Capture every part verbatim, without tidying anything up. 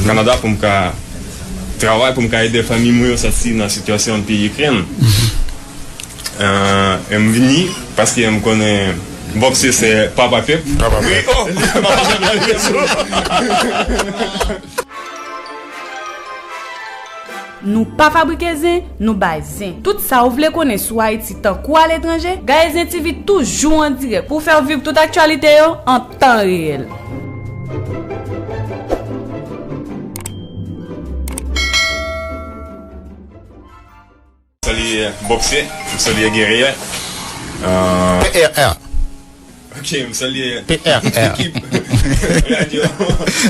Kanada pou m ka travay, pou m ka ede fanmi mwen yo soti nan sitiyasyon peyi Ikrèn. Eh, e m vini paske m konnen Bòksè se papa pèp. Papa pèp. Wi, oh! Papa pèp la, wi. Nou pa fabrike zen, nou bay zen. Tout sa w vle konnen sou Ayiti tankou aletranje, Gaye Zen T V toujou an dirèk pou w fè w viv tout aktyalite yo an tan reyèl. Salye Bòksè, m salye Gerè. Euh, P R R. Ok, m salye P R R. Ekip radyo.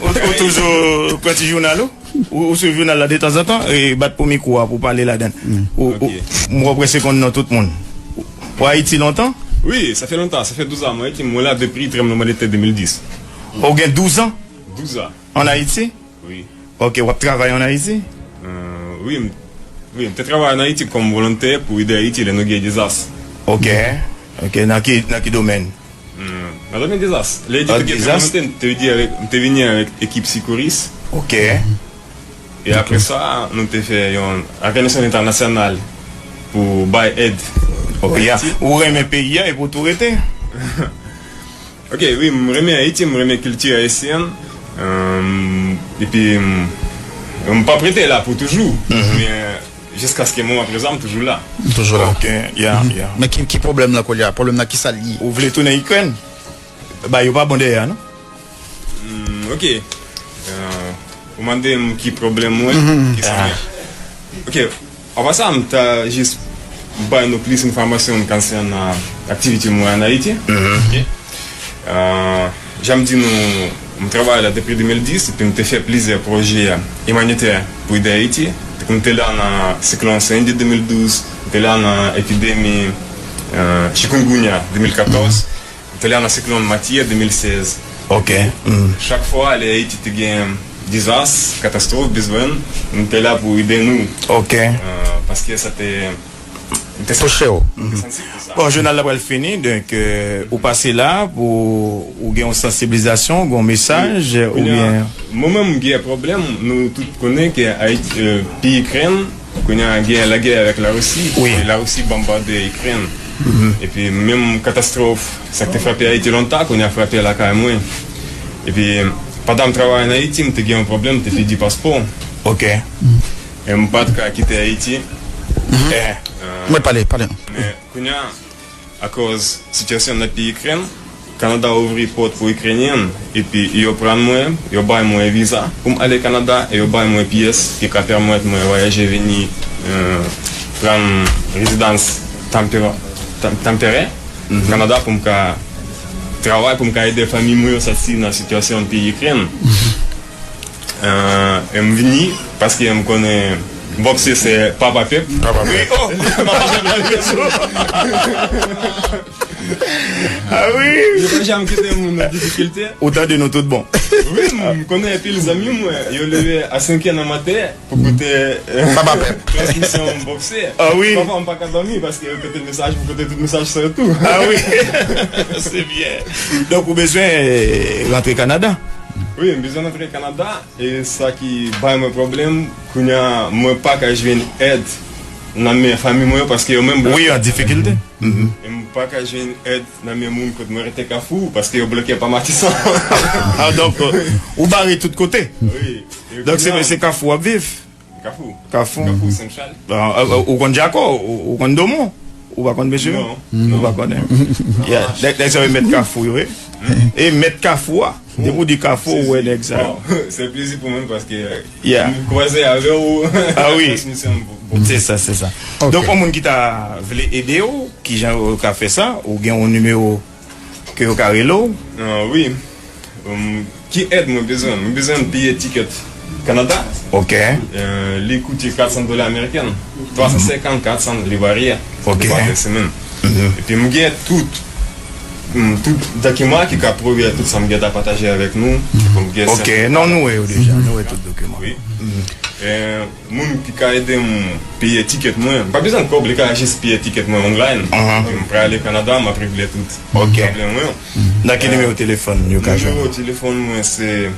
Ou, ou toujou pran ti jounal ou? Ou, ou swiv jounal la detanzantan e bat pou mikwo a pou pale ladan l. Ou, ou, ok. M wè w prèske konn non tout moun. Ou, ou Ayiti lontan? Wi, sa fè lontan, sa fè douz an mwen Ayiti, mwen la depi tranblemanntè de mil dis. Ou gen douz an? Douz an. Ann Ayiti? Wi. Ok, w ap travay ann Ayiti? Euh, wi, m, wi, m te travay ann Ayiti kòm volontè pou ede Ayiti lè nou gen dezas. Ok, ok, nan ki, nan ki domèn? Hmm, nan domèn dezas. Lè Ayiti te gen tranblemanntè, m te vini avèk, m te vini avèk ekip sikouris. Ok. E apre sa, nou te fè yon entèvansyon entènasyonal pou bay èd. Ok, ya. Ayiti. Ou renmen peyi a epi w tou rete? Ok, wi, m renmen Ayiti, m renmen kilti ayisyèn. Epi, m, m p ap rete la pou toujou. Men, jiskaske moman prezan, m toujou la. Toujou la. Ok, ya, ya. Men ki, ki pwoblèm nan kounye a? Pwoblèm nan ki sa l ye? Ou vle tounen Ikrèn? Ba, yo pa bon dèyè a, non? Hmm, ok. Euh, ou mande m ki pwoblèm mwen, ki sa mwen. Ok. Apa sa, m ta jis bay nou plis enfòmasyon konsènan aktivite mwen ann Ayiti. Ok. Euh, jan m di nou, m travay la depi de mil dis, epi m te fè plizyè pwojè imanitè pou ede Ayiti. M te la nan siklòn Sandy de mil douz, m te la nan epidemi, euh, chikungunya de mil katòz. M te la nan siklòn Matye de mil sèz. Ok. Chak fwa lè Ayiti te gen dezas, katastwòf, bezwen, m te la pou ede nou. Ok. Euh, paske sa te, m te santi pou sa. Bon, jounal la pral fini, donk, euh, ou pase la pou ou gen yon sansibilizasyon, gen yon mesaj, oubyen? Mwen menm, m gen pwoblèm, nou tout konnen ke Ayiti, euh, peyi Ikrèn, kounye a gen lagè avèk Larisi. Wi. E Larisi bonbade Ikrèn. Epi menm katastwòf, sa k te frape Ayiti lontan, kounye a frape lakay mwen. Epi pandan m travay ann Ayiti, m te gen yon pwoblèm, m te pèdi paspò. Ok. E m pa t ka kite Ayiti. Eh, mwen pale, pale. Men kounye a, Akòz sitiyasyon nan peyi Ikrèn, Kanada ouvri pòt pou Ikrenyen, epi yo pran mwen, yo bay mwen viza pou m ale Kanada, e yo bay mwen pyès ki ka pèmèt mwen vwayaje vini, euh, pran rezidans tanpera-, tan-, tanperè Kanada pou m ka travay, pou m ka ede fanmi mwen yo soti nan sitiyasyon peyi Ikrèn. Euh, e m vini paske m konnen Bòksè se papa pèp. Papa pèp. Wi, oh! Papa pèp la, wi. Ah wi. Yo pa janm kite moun nan difikilte. Ou tande nou tout bon. Wi, m konnen anpil zanmi mwen, yo leve a senk è nan maten pou koute, euh, papa pèp, transmisyon Bòksè. Ah wi. Pafwa m pa ka dòmi paske yo koute mesaj, pou koute tout mesaj sa yo tou. Ah wi. Se byen. Donk ou bezwen, euh, rantre Kanada? Wi, m bezwen rantre Kanada. E sa ki bay mwen pwoblèm, kounye a, mwen pa ka jwenn èd nan men fanmi mwen yo, paske yo menm bloke. Wi, an difikilte. E m pa ka jwenn èd nan men moun kot mwen rete Kafou, paske yo bloke pa Matisan. Ah, donk, euh, ou bare tout kote. Wi. Donk, se, se Kafou w ap viv? Kafou. Kafou. Kafou, Sent Chal. Ah, euh, ou konn Jako, ou, ou konn Domon? Ou pa konn mesye? Non. Ou pa konnen? Yeah. Nèg, nèg sa yo mèt Kafou yo, wi. E mèt Kafou a. Depi w di Kafou, ou wè nèg sa yo. Bon, se plezi pou mwen paske, euh, m kwaze avè w. Ah wi. Transmisyon bon. Se sa, se sa. Ok. Donk, yon moun ki ta vle ede w, kijan yo ka fè sa? Ou gen yon nimewo ke yo ka rele w? Ah, wi. Um, ki èd mwen bezwen? Mwen bezwen peye tikèt Kanada. Ok. Euh, li koute kat san dola ameriken. Twa san senkant, kat san, li varye. Ok. Li varye semèn. Epi m gen tout, mm, tout dokiman ki ka pwouve tout sa m gentan pataje avèk nou. Pou m gen. Ok, non, nou wè yo deja. Nou wè tout dokiman. Wi. Euh, moun ki ka ede m peye tikèt mwen. M pa bezwen kòb, li ka jis peye tikèt mwen online. Epi m prale Kanada, m ap regle tout pwoblèm mwen yo. Nan ki nimewo telefòn yo ka jwenn? Nimewo telefòn mwen se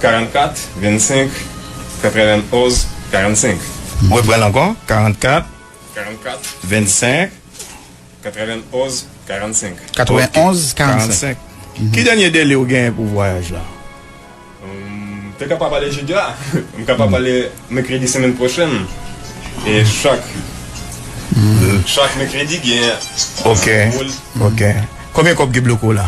karannkat vennsenk katrevenonz karannsenk. Mwen pran l ankò, karannkat karannkat vennsenk katrevenonz karannsenk. Katrevenonz karannsenk. Ki dènye dele w genyen pou vwayaj la? M te kapab ale jodi a. M kapab ale mèkredi semèn pwochèn. E chak, chak mèkredi gen. Ok, ok. Konbyen kòb ki bloke w la?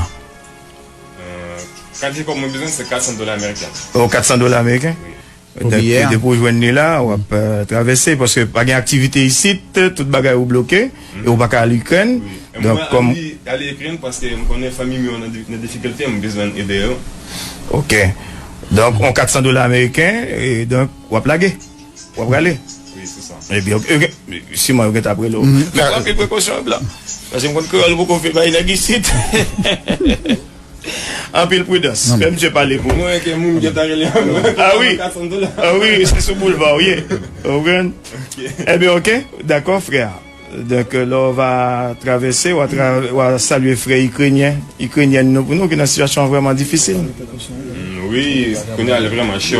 Kantite kòb mwen bezwen se kat san dola ameriken. O, kat san dola ameriken? Wi. Donk, depi w jwenn li la, w ap, euh, travèse, paske pa gen aktivite isit, tout bagay ou bloke, e ou pa ka al Ikrèn. Wi. E mwen, donk, kòm ale Ikrèn paske m konnen fanmi m yo nan di-, nan difikilte, m bezwen ede yo. Ok. Donk, on kat san dola ameriken, e donk, w ap lage. W ap prale. Wi, se sa. Ebyen, ok, ok. Siman yo gentan ap rele w. Mwen pran anpil prekosyon, blan. Paske m konn kreyòl poko vle bay nèg isit. Anpil pridans. Fè misye pale pou ou. Mwen ke moun gentan rele a mwen. Ah wi. Kat san dola. Ah wi, se sou boulva w ye. Ou konprann? Ebyen, ok. Dakò, frè. Donk, euh, lè w va travèse, w a tra-, w a salye frè ikrenyen, ikrenyèn nou pou nou ki nan sitiyasyon vrèman difisil. Mm, wi, kounye a li vrèman chè.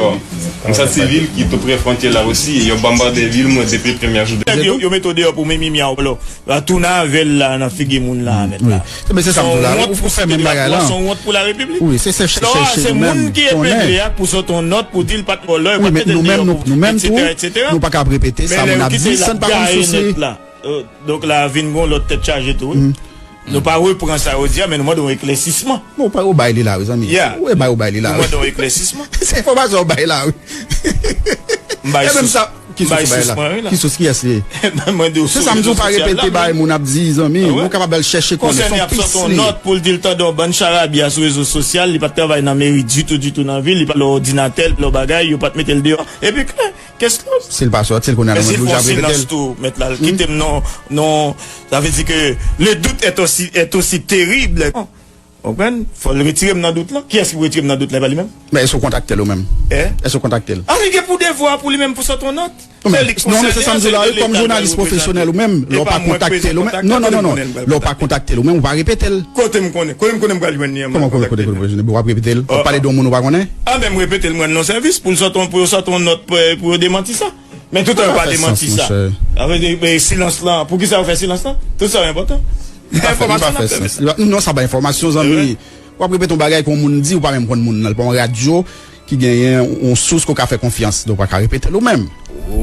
M soti vil ki tou pre fwontyè la osi, yo bonbade vil mwen depi premyè jou de. Nèg yo, yo mete w deyò pou menm imya w la. Tounen avè l la nan figi moun la, mèt la. Men se sa m di w la, ou fè menm bagay la. Se yon wont pou larepiblik. Wi, se, se, se, se, se moun ki epegle a pou sot yon nòt pou di l pa t vòlè, yo pa t mete l deyò pou, etsetera, etsetera. Nou pa ka ap repete sa moun ap di san n pa konn sous li. Euh, donk la vin gon lòt tèt chaje tou, wi. Nou pa repran sa yo di a, men nou mande yon eklèsisman. Bon, ou bay li la, wi, zanmi. Ou bay, ou bay li la, wi. Nou mande yon eklèsisman. Se enfòmasyon ou bay la, wi. M bay sous, m bay sous mwen, wi, la. Ki sous, kiyès li ye? Mwen di w sou rezo sosyal la. Se sa m di w, pa repete bagay moun ap di, zanmi. Ou kapab al chèche konnen. Konsène y ap sòti yon nòt pou l di l tande yon bann charabya sou rezo sosyal, li pa t travay nan meri ditou, ditou nan vil, li pa t lè òdinatè, li pa t lè bagay, yo pa t mete l deyò. Epi klè. Kès lòt? Si l pa sòti l kounye a, nou mande w jan repete l. Silans tou, mèt la, kite m non, non, sa vle di ke le doute est aussi, est aussi terrible. Ou konprann? Fò l retire m nan dout lan. Kiyès ki pou retire m nan dout lan? E pa li menm? Men èske w kontakte l ou menm? Èske w kontakte l? Ah, li gen pou devwa pou li menm pou sot yon nòt. Non, men se sa m di w la, wi, kòm jounalis pwofesyonèl ou menm, lè w pa kontakte l ou menm, non, non, non, non, lè w pa kontakte l ou menm, ou pa repete l. Kote m konnen? Kote m konnen m pral jwenn li an? Kòman konnen kote w pral jwenn li? W ap repete l? W ap pale de yon moun ou pa konnen? Ah, men m repete l, m rann non sèvis pou l sòt yon, pou yo sòt yon nòt pou, pou yo demanti sa. Men toutan yo pa demanti sa. Sa vle di, men silans lan, poukisa yo fè silans lan? Tout sa yo enpòtan. Li pa fè, li pa fè sans. Non, sa pa enfòmasyon, zanmi. W ap repete yon bagay ke yon moun di, ou pa menm konn moun nan, li pa yon radyo ki genyen yon sous ke w ka fè konfyans. Donk, ou pa ka repete l ou menm.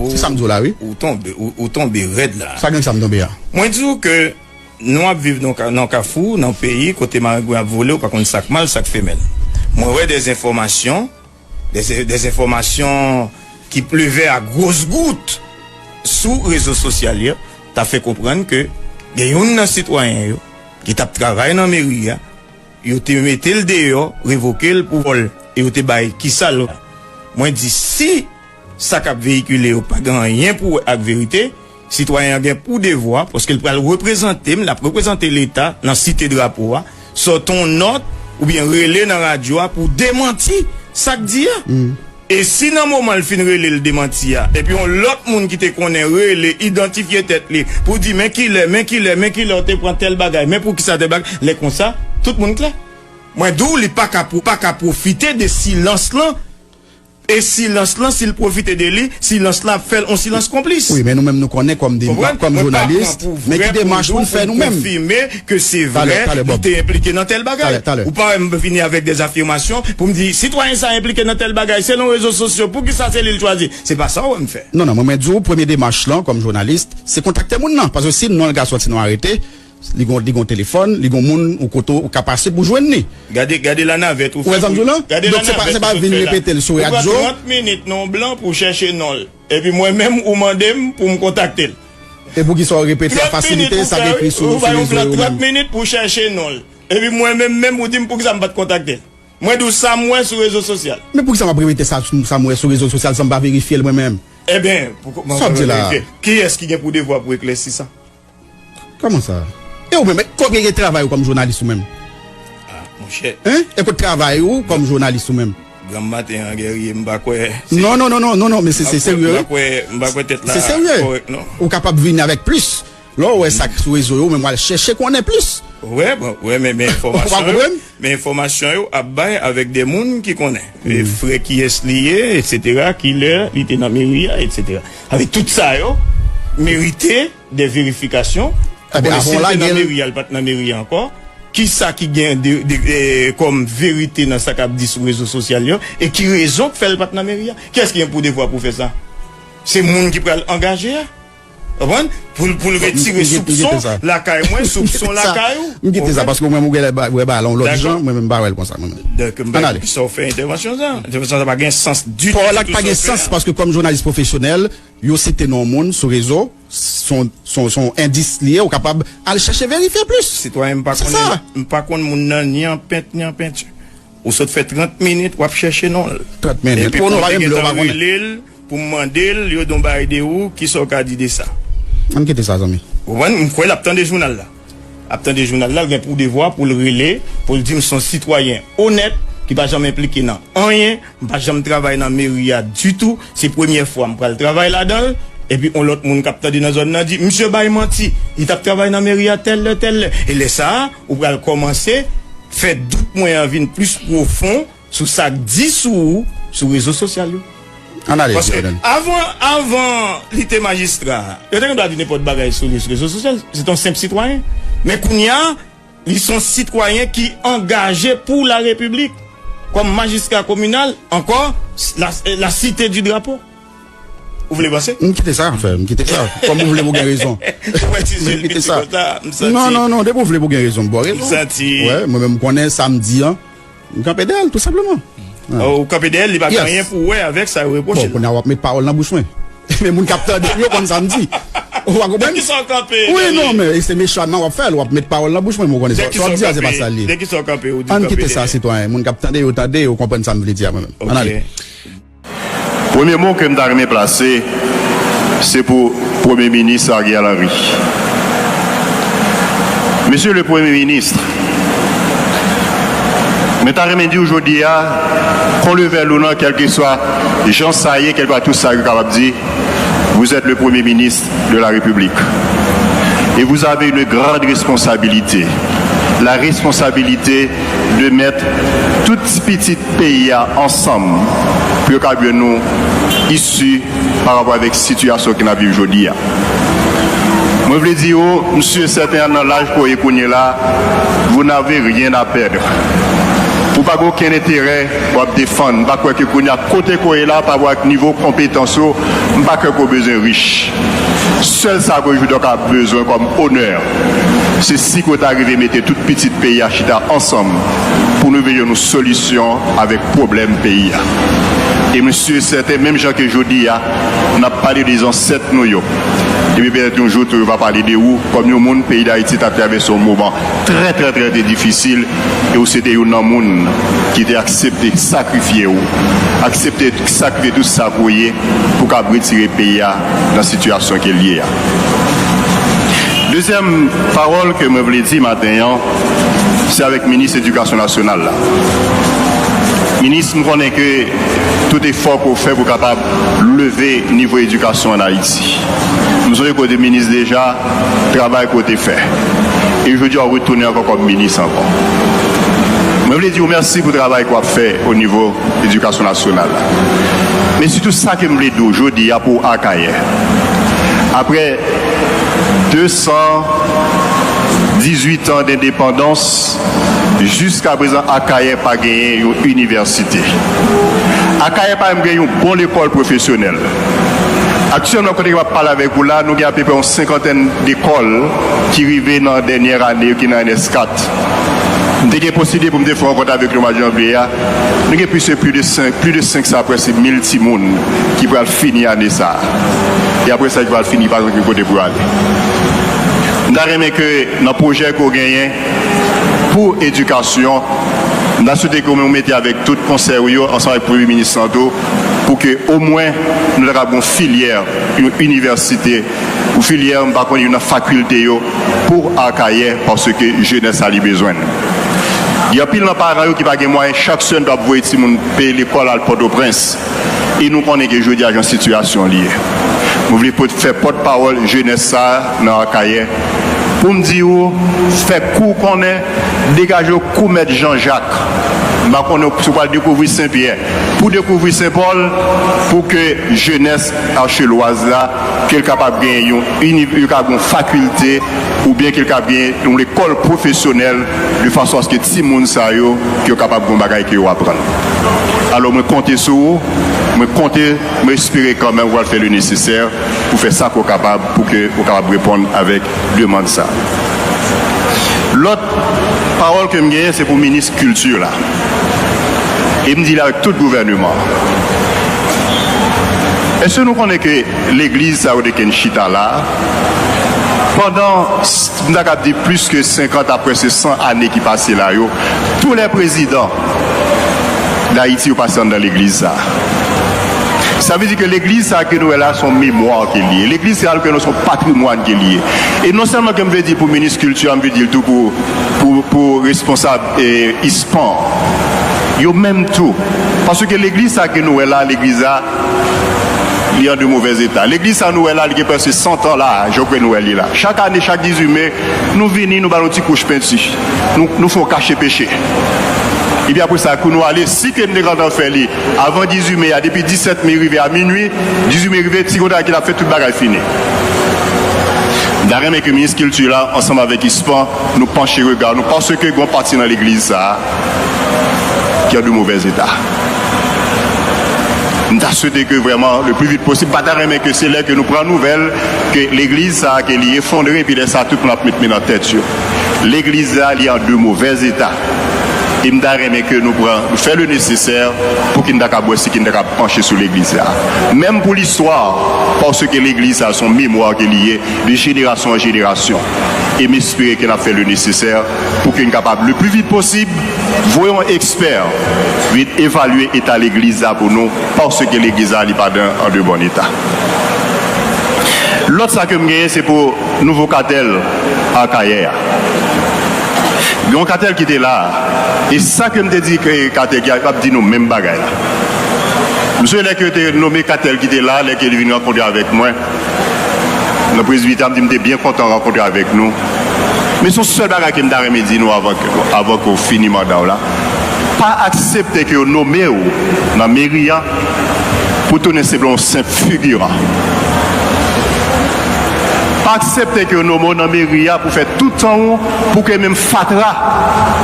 Se sa m di w la, wi. Ou tonbe, ou, ou tonbe rèd la. Sa gen sa m tonbe a? Mwen di w ke nou ap viv nan ka-, nan kafou, nan peyi kote marengwen ap vole, ou pa konn sa k mal, sa k femèl. Mwen wè de enfòmasyon, de, de enfòmasyon ki pleve a gwo gout sou rezo sosyal yo, ta fè konprann ke gen youn nan sitwayen yo ki t ap travay nan meri a, yo te mete l deyò, revoke l pou vòl, e yo te bay kisa l. Mwen di, si sa k ap veyikile yo pa gen anyen pou wè ak verite, sitwayen an gen pou devwa, paske l pral reprezante m, l ap reprezante Leta nan Site Drapo a, sòti yon nòt oubyen rele nan radyo a pou demanti sa k di a. E si nan moman l fin rele l demanti a, epi yon lòt moun ki te konnen rele, idantifye tèt li, pou di, men kilè, men kilè, men kilè w te pran tèl bagay, men poukisa tèl bagay, lè konsa, tout moun klè. Mwen di w, li pa ka pwo-, pa ka pwofite de silans lan. E silans lan, si l pwofite de li, silans lan ap fè l yon silans konplis. Wi, men nou menm, nou konnen kòm de, kòm jounalis, men ki demach pou n fè nou menm? Talè, talè, Bob. Ou pa wè m vini avèk de afimasyon pou m di, sitwayen sa enplike nan tèl bagay, selon rezo sosyo, poukisa se li l chwazi? Se pa sa w wè m fè. Non, non, mwen, mwen di w, premye demach lan, kòm jounalis, se kontakte moun nan. Paske si non l ka sòti nan arete, li gon, li gon telefòn, li gon moun ou kote ou ka pase pou jwenn li. Gade, gade lanavèt ou fè. Ou wè sa m di w la? Donk, se pa, se pa vin repete l sou radyo. Ou pran trant minit nan yon blan pou w chèche non l. Epi mwen menm, ou mande m pou m kontakte l. E poukisa w repete a fasilite sa k ekri sou, sou rezo yo menm? Trant minit pou w chèche non l. Epi mwen menm, menm ou di m poukisa m pa t kontakte l. Mwen di w sa m wè sou rezo sosyal. Men poukisa m ap repete sa, sa m wè sou rezo sosyal san m pa verifye l mwen menm? Ebyen, pou, sa w ap di la? Kiyès ki gen pou devwa pou eklèsi sa? Kòman sa? E ou menm, e konbyen gen travay ou kòm jounalis ou menm? Ah, monchè. Hein? E kot travay ou kòm jounalis ou menm? Granm maten an, Guerrier, m pa kwè. Non, non, non, non, non, non, men se, se serye, wi. M pa kwè, m pa kwè tèt la kòrèk, non. Se serye. Ou kapab vini avèk plis. Lè w wè sa k sou rezo yo, men w al chèche konnen plis. Wè, bon, wè, men, men enfòmasyon yo. Ou pa konprann? Men enfòmasyon yo ap bay avèk de moun ki konnen. E, frè kiyès li ye, etsetera, kilè li te nan meri a, etsetera. Avèk tout sa yo, merite de verifikasyon. Konnen si l te nan meri a, l pa t nan meri a ankò. Kisa ki gen de, de, e, kòm verite nan sa k ap di sou rezo sosyal yo? E ki rezon k fè l pa t nan meri a? Kiyès ki gen pou devwa pou fè sa? Se moun ki pral angaje a. Konprann? Pou, pou l retire soupson lakay mwen, soupson lakay ou. M kite sa, paske ou menm ou genlè ba- wè ba la yon lòt jan, mwen menm m pa wè l konsa, mwen menm. Donk, m pa konn kisa w fè entèvansyon sa. Entèvansyon sa pa gen sans ditou. Pawòl la pa gen sans, paske kòm jounalis pwofesyonèl, yo site non moun sou rezo, son, son, son endis li ye, ou kapab al chèche verifye plis. Sitwayen, m pa konnen, m pa konn moun nan ni an pent, ni an penti. Ou sot fè trant minit, w ap chèche non l. Trant minit. Epi pou nou pa menm lè w pa konnen. Rele l, pou m mande l, yo di yon bagay de ou, kisa w ka di de sa? Ann kite sa, zanmi. Ou konprann? M kwè l ap tande jounal la. Ap tande jounal la, l gen pou devwa pou l rele, pou l di m se yon sitwayen onèt, ki pa janm enplike nan anyen, m pa janm travay nan meri a ditou, se premyè fwa m pral travay ladan l, epi yon lòt moun k ap tande nan zòn nan di, "Misye bay manti, li t ap travay nan meri a tèl lè, tèl lè." E lè sa a, ou pral kòmanse fè dout mwen an vin plis pwofon, sou sa k di sou ou sou rezo sosyal yo. Ann ale, Paske Jordan. Avan, avan li te majistra, yo te gen dwa di nenpòt bagay sou li sou rezo sosyal. Se t yon senp sitwayen. Men kounye a, li se yon sitwayen ki angaje pou la repiblik. Kòm majistra kominal, ankò, la, la cité du drapeau. Ou vle panse? M kite sa, anfen, m kite sa. Kòm ou vle pou gen rezon. Ou wè ti je l piti konsa, m santi. Non, non, non, depi ou vle pou gen rezon, m ba w rezon. M santi. Wè, mwen menm m konnen sa m di an, m kanpe dèyè l, tou senpleman. Wè. Ou kanpe dèyè l, li pa gen anyen pou wè avèk sa yo repwoche l. Bon, kounye a w ap met pawòl nan bouch mwen. Men moun k ap tande m yo konn sa m di. Ou pa konprann? Dèkisa w kanpe? Wi, non, men e se mechan nan w ap fè l, w ap met pawòl nan bouch mwen, men w konnen sa w ap di a, se pa sa l ye. Dèkisa w kanpe, ou di w kanpe dèyè. Ann kite sa, sitwayen. Moun k ap tande yo tande, yo konprann sa m vle di a mwen menm. Ann ale. Premye mo ke m ta renmen plase, se pou Premye Minis Ariel Henry. Monsieur le Premier ministre, mwen ta renmen di w jodi a, qu'on le veuille ou non, kèlkeswa jan sa ye, kèlkeswa tout sa yo kapab di, vous êtes le Premier ministre de la République. Et vous avez une grande responsabilité. La responsabilité de mettre tout ti pitit peyi a ansanm pou yo ka jwenn yon isi pa rapò avèk sitiyasyon ke n ap viv jodi a. Mwen vle di yo, m si e sèten nan laj ke w ye kounye la, vous n'avez rien à perdre. Ou pa gen okenn enterè w ap defann. M pa kwè ke kounye a kote ke w ye la, pa rapò ak nivo konpetans ou, m pa kwè ke w bezwen rich. Sèl sa ke jodi a w ka bezwen kòm onè, se si ke w ta rive mete tout pitit peyi a chita ansanm pou nou veye yon solisyon avèk pwoblèm peyi a. E m si e sèten, menm jan ke jodi a, n ap pale de zansèt nou yo, epi petèt yon jou tou yo va pale de ou kòm yon moun peyi Dayiti t ap travèse yon moman trè, trè, trè, trè difisil, e ou se te youn nan moun ki te aksepte sakrifye ou, aksepte sakrifye tout sa ke w ye pou w kab retire peyi a nan sitiyasyon ke l ye a. Dezyèm pawòl ke mwen vle di maten an, se avèk minis edikasyon nasyonal la. Minis, m konnen ke tout efò ke w fè pou w kapab leve nivo edikasyon ann Ayiti. M sonje ke w te minis deja, travay ke w te fè. E jodi a, w retounen ankò kòm minis ankò. Mwen vle di w mèsi pou travay ke w ap fè o nivo edikasyon nasyonal la. Men sitou sa ke m vle di w jodi a pou Akayè. Aprè de san dizuit an dendepandans, jiska prezan Akayè pa genyen yon inivèsite. Akayè pa menm gen yon bon lekòl pwofesyonèl. Aktyèlman, kote ke m ap pale avèk ou la, nou gen apeprè yon senkantèn lekòl ki rive nan dènyè ane yo, ki nan N S kat. M te gen posiblite pou m te fè yon rankont avèk yo mwa janvye a. Nou gen plis ke plis de senk, plis de senk san, prèske mil timoun ki pral fini ane sa a. E apre sa, ki pral fini, pa gen kote pou yo ale. M ta renmen ke nan pwojè ke w genyen pou edikasyon, m ta swete ke w mete avèk tout konsèy ou yo, ansanm avèk Premye Minis lan tou, pou ke omwen nou ta kapab gen yon filyè, yon inivèsite, yon filyè, m pa konnen, youn nan fakilte yo pou Akayè, paske jenès la li bezwen l. Gen anpil nan paran yo ki pa gen mwayen, chak semèn dwe ap voye timoun peye lekòl al Pòtoprens. E nou konnen ke jodi a jan sitiyasyon an li ye. Mwen vle pot- fè pòtpawòl jenès sa a nan Akayè Pou m di w, fè kou konnen, degaje w kou Mèt Jan Jak. M pa konnen si w pral dekouvri Senpyè. Pou dekouvri Senpòl, pou ke jenès achelwaz la, ke l kapab gen yon iniv-, yo kapab gen yon fakilte, oubyen ke l kapab gen yon lekòl pwofesyonèl, de fason aske timoun sa yo, ke yo kapab gen yon bagay ke yo aprann. Alò, mwen konte sou ou, mwen konte, mwen espere kanmenm w pral fè le nesesè pou fè sa ke w kapab, pou ke w kapab reponn avèk demann sa. Lòt pawòl ke m genyen, se pou minis kilti la. E m di l avèk tout gouvèneman. Èske nou konnen ke legliz sa yo te konn chita la? Pandan, s-, m ta kab di plis ke senkant a prèske san ane ki pase la yo, tou lè prezidan d Ayiti yo pase anndan legliz sa. Sa vle di ke legliz sa ke nou wè la, se yon memwa ke li ye. Legliz sa ke nou, se yon patrimwàn ke li ye. E non sèlman ke m vle di pou minis kilti a, m vle di l tou pou, pou, pou responsab, eh, ispan. Yo menm tou. Paske legliz sa ke nou wè la, legliz la, li an de movèz eta. Legliz sa nou wè la, li gen prèske san tan la, jan ke nou wè li la. Chak ane, chak dizuit me, nou vini, nou ba l yon ti kouch penti. Nou, nou fè yon kache peche. Epi apre sa, kou nou ale, si ke n te gentan fè li avan dizuit me a, depi disèt me rive a minui, dizuit me rive, ti kontan ki n ap fè tout bagay fini. M ta renmen ke minis kilti la, ansanm avèk ispan, nou panche rega nou, paske gen yon pati nan legliz sa a ki an de movèz eta. M ta swete ke vrèman, le pli vit posib, m pa ta renmen ke se lè ke nou pran nouvèl ke legliz sa a, ke li efondre, epi lè sa a, tout moun ap met men nan tèt yo. Legliz la, li an de movèz eta. E m ta renmen ke nou pran, nou fè le nesesè pou ke n ta kab wè si ke n ta kab panche sou legliz la. Menm pou listwa, paske legliz sa, se yon memwa ke li ye, de jenerasyon an jenerasyon. E m espere ke n ap fè le nesesè pou ke n kapab, le pli vit posib, voye yon ekspè vin evalye eta legliz la pou nou, paske legliz la, li pa dan, an de bòn eta. Lòt sa ke m genyen, se pou nouvo katèl Akayè a. Gen yon katèl ki te la, e sa ke m te di ke katèl ki a, m ap di nou menm bagay la. M sonje lè ke yo te nome katèl ki te la, lè ke li vin rankontre avèk mwen nan prezbitè a, m di m te byen kontan rankontre avèk nou. Men se yon sèl bagay ke m ta renmen di nou avan ke, avan ke w fini manda w la. Pa aksepte ke yo nome w nan meri a pou tounen senpleman yon senp figiran. Pa aksepte ke yo nome w nan meri a pou fè tout tan ou, pou ke menm fatra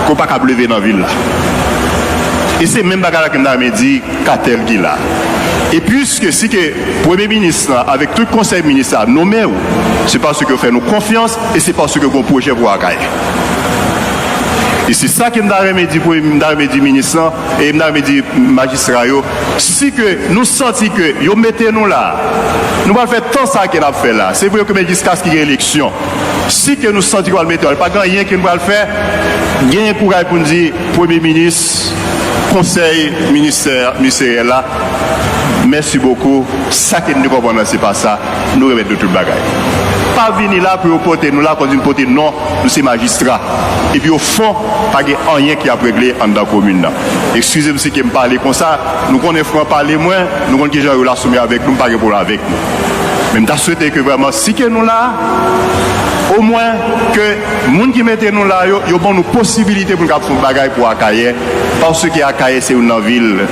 ke w pa kab leve nan vil la. E se menm bagay la ke m ta renmen di katèl ki la. E piske si ke premye minis la, avèk tout konsèy minis la, nome w, se paske yo fè nou konfyans e se paske gen yon pwojè pou Akayè. E se sa ke m ta renmen di, premye, m ta renmen di minis lan, e m ta renmen di majistra yo, si ke nou santi ke yo mete nou la, nou pral fè tan sa ke n ap fè la. Se vre ke men jiskaske gen eleksyon. Si ke nou santi ke yo pral mete nou, pa gen anyen ke nou pral fè, genyen kouraj pou n di, Premye Minis, konsèy ministè, ministeryèl la, mèsi bokou, sa ke n te konprann nan se pa sa, nou remèt nou tout bagay. Pa vini la pou yo pote nou la, kòmsi n pote non, nou se majistra. Epi ofon, pa gen anyen ki ap regle anndan komin nan. Eskize m si ke m pale konsa, nou konnen fran pale mwen, nou konn kijan yo relasyon mwen avèk nou, m pa gen pwoblèm avèk nou. Men m ta swete ke vrèman, si ke nou la, omwen ke moun ki mete nou la yo, yo ban nou posibilite pou n kab fè yon bagay pou Akayè, paske Akayè se youn nan vil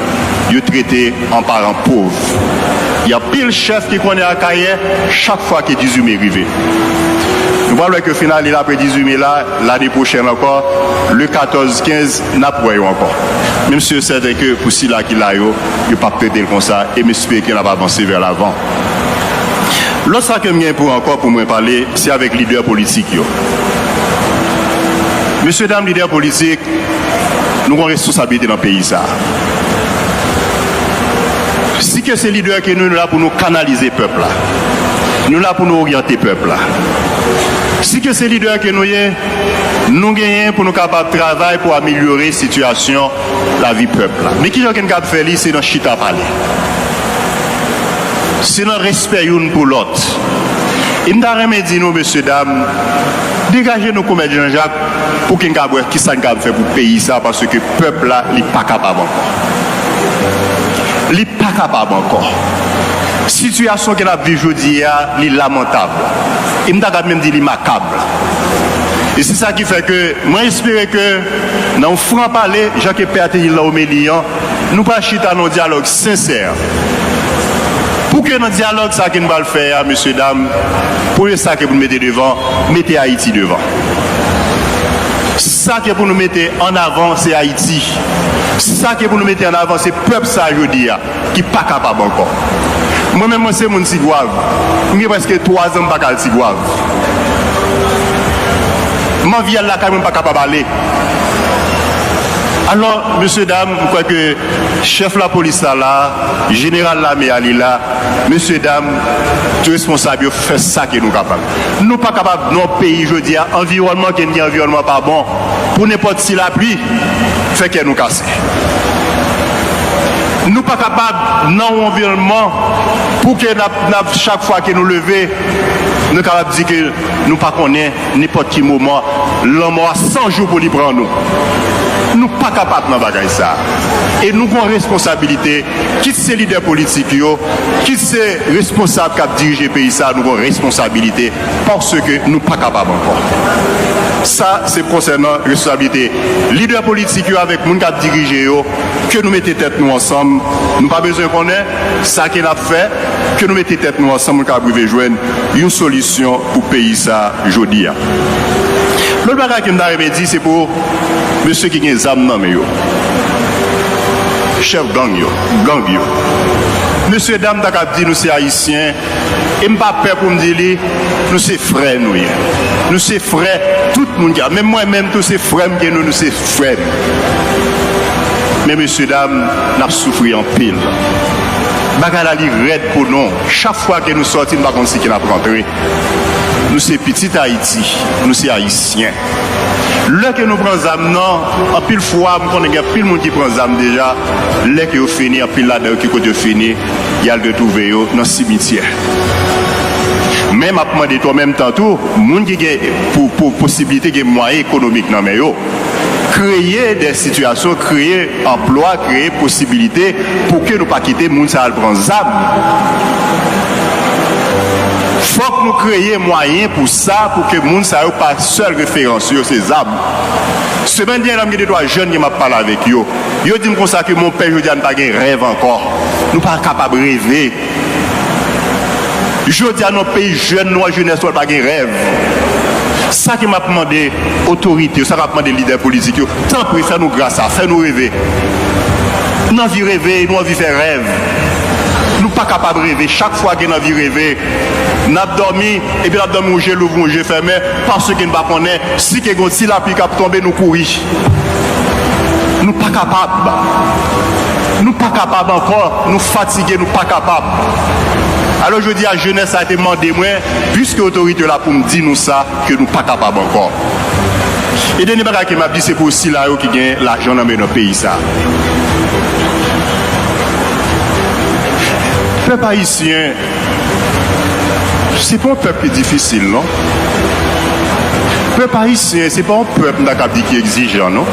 yo trete an paran pòv. Gen anpil chèf ki konnen Akayè chak fwa ke dizuit me rive. Nou pral wè ke finalil apre dizuit me la, lane pwochèn ankò, le katòz kenz, n ap wè yo ankò. Men m si e sèten ke pou sila ki la yo, yo p ap trete l konsa, e m espere ke n ap avanse vè lavan. Lòt sa ke m gen pou ankò pou mwen pale, se avèk lidè politik yo. Mesye dam lidè politik, nou gen yon responsablite nan peyi sa a. Si ke se lidè ke nou, nou la pou nou kanalize pèp la. Nou la pou nou oryante pèp la. Si ke se lidè ke nou ye, nou genyen pou nou kapab travay pou amelyore sitiyasyon lavi pèp la. Men kijan ke n kab fè li? Se nan chita pale. Se nan respè youn pou lòt. E m ta renmen di nou, mesye dam, degaje nou kou Mèt Jan Jak pou ke n kab wè kisa n kab fè pou peyi sa, paske pèp la, li pa kapab ankò. Li pa kapab ankò. Sitiyasyon ke n ap viv jodi a, li lamantab. E m ta kab menm di li makab. E se sa ki fè ke mwen espere ke nan yon fran pale, jan ke pè a te di l nan omeli an, nou pral chita nan yon dyalòg sensè. Pou ke nan dyalòg sa ke n pral fè a, mesye dam, premye sa ke pou nou mete devan, mete Ayiti devan. Sa ke pou nou mete an avan, se Ayiti. Sa ke pou nou mete an avan, se pèp sa jodi a ki pa kapab ankò. Mwen menm, mwen se moun Tigwav. M gen prèske twa zan m pa ka al Tigwav. M anvi al lakay mwen, m pa kapab ale. Alò, mesye dam, m kwè ke chèf lapolis la la, jeneral lame a li la, mesye dam, tout responsab yo fè sa ke nou kapab. Nou pa kapab nan yon peyi jodi a, anviwònman ke n gen, anviwònman pa bon, pou nenpòt ti lapli fè kè nou kase. Nou pa kapab nan yon anviwònman pou ke n ap, n ap, chak fwa ke nou leve, nou kapab di ke nou pa konnen nenpòt ki moman lanmò a san jou pou li pran nou. Nou pa kapab nan bagay sa. E nou gon responsabilite, kit se lidè politik yo, kit se responsab k ap dirije peyi sa, nou gon responsabilite paske nou pa kapab ankò. Sa, se konsènan responsabilite lidè politik yo avèk moun k ap dirije yo, ke nou mete tèt nou ansanm. Nou pa bezwen konnen sa ke n ap fè, ke nou mete tèt nou ansanm, nou kapab rive jwenn yon solisyon pou peyi sa jodi a. Lòt bagay ke m ta renmen di, se pou mesye ki gen zam nan men yo. Chèf gang yo, gang yo. Mesye dam ta kab di nou se Ayisyen, e m pa pè pou m di li, nou se frè nou ye. Nou se frè tout moun ki la. Menm mwen menm tou se frè m ke nou, nou se frè m. Men mesye dam, n ap soufri anpil. Bagay la li rèd pou nou. Chak fwa ke nou sòti, nou pa konn si ke n ap rantre. Nou se pitit Ayiti, nou se Ayisyen. Lè ke nou pran zam nan, anpil fwa, m konnen gen anpil moun ki pran zam deja, lè ke yo fini, anpil ladan yo ki kote yo fini, y al retwouve yo nan simityè. Men m ap mande tou, an menm tan tou, moun ki gen pou, pou posiblite gen mwayen ekonomik nan men yo, kreye de sitiyasyon, kreye anplwa, kreye posibilite pou ke nou pa kite moun sa al pran zam. Fòk nou kreye mwayen pou sa, pou ke moun sa yo pa sèl referans yo se zam. Semèn dènyè la, m gen de twa jèn ke m ap pale avèk yo. Yo di m konsa ke mon pè, jodi a n pa gen rèv ankò. Nou pa kapab reve. Jodi a, nan peyi jèn nou an, jenès nou an pa gen rèv. Sa ke m ap mande otorite yo, sa k ap mande lidè politik yo, tanpri fè nou gras sa, fè nou reve. Nou anvi reve, nou anvi fè rèv. Nou pa kapab reve. Chak fwa ke n anvi reve, n ap dòmi, epi n ap dòmi yon je louvri, yon je fèmen, paske n pa konnen si ke gon ti lapli k ap tonbe, nou kouri. Nou pa kapab. Nou pa kapab ankò. Nou fatige, nou pa kapab. Alò, jodi a, jenès sa te mande mwen, piske otorite la pou m di nou sa, ke nou pa kapab ankò. E dènye bagay ke m ap di, se pou sila yo ki gen lajan nan men nan peyi sa. Pèp ayisyen, se pa yon pèp ki difisil, non. Pèp ayisyen, se pa yon pèp m ta kab di ki egzijan, non.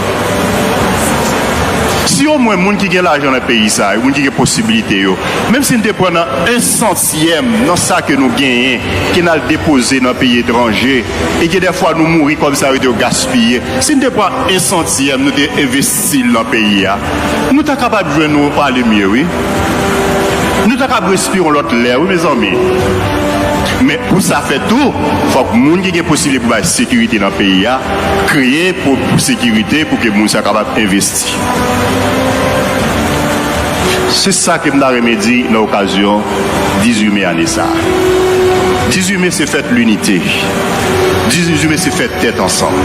Si omwen moun ki gen lajan nan peyi sa, moun ki gen posiblite yo, menm si n te pran nan en santyèm nan sa ke nou genyen, ke n al depoze nan peyi etranje, e gen dèfwa nou mouri kòm sa yo te gaspiye, si n te pran en santyèm, nou te envesti l nan peyi a, nou ta kapab jwenn yon pale mye, wi. Nou ta kab respire yon lòt lè, wi, mezanmi. Men pou sa fèt tou, fòk moun ki gen posiblite pou bay sekirite nan peyi a, kreye pou, pou sekirite pou ke moun sa kapab envesti. Se sa ke m ta renmen di nan okazyon dizuit me ane sa a. Dizuit me se fèt linite. Dizuit me se fèt tèt ansanm.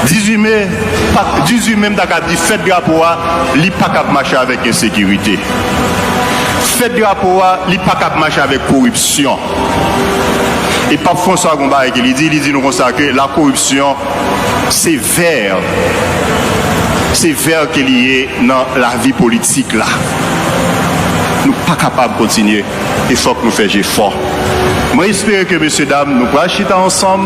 Dizuit me, pa, dizuit me m ta ka di fèt drapo a, li pa kab mache avèk ensekirite. Fèt drapo a, li pa kab mache avèk koripsyon. E Pap Franswa gon bagay ke li di, li di nou konsa ke lakoripsyon se vè, se vè ke li ye nan lavi politik la. Nou pa kapab kontinye e fòk nou fè jefò. Mwen espere ke mesye dam, nou pral chita ansanm,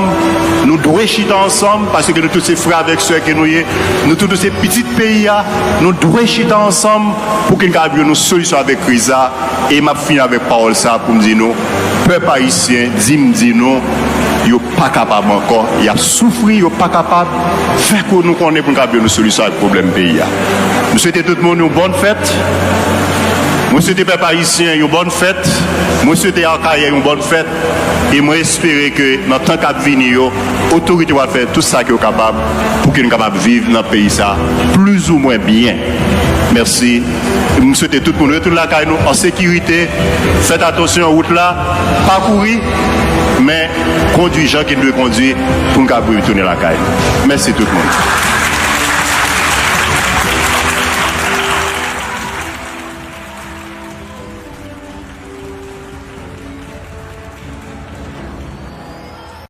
nou dwe chita ansanm, paske nou tout se frè avèk sè ke nou ye, nou tout nou se pitit peyi a, nou dwe chita ansanm pou ke n kapab jwenn yon solisyon avèk kriz la. E m ap fini avèk pawòl sa pou m di nou, pèp ayisyen, di m di nou, Yo pa kapab ankò, y ap soufri, yo pa kapab. Fè ke nou konnen pou n ka jwenn yon solisyon ak pwoblèm peyi a. M swete tout moun yon bòn fèt. Mwen swete pèp ayisyen yon bòn fèt. Mwen swete Akayè yon bòn fèt. E mwen espere ke nan tan k ap vini yo, otorite yo va fè tout sa ke yo kapab pou ke nou kapab viv nan peyi sa plizoumwen byen. Mèsi. M swete tout moun retounen lakay nou an sekirite. Fèt atansyon wout la. Pa kouri, men kondwi jan ke n dwe kondwi pou n kapab retounen lakay nou. Mèsi tout moun.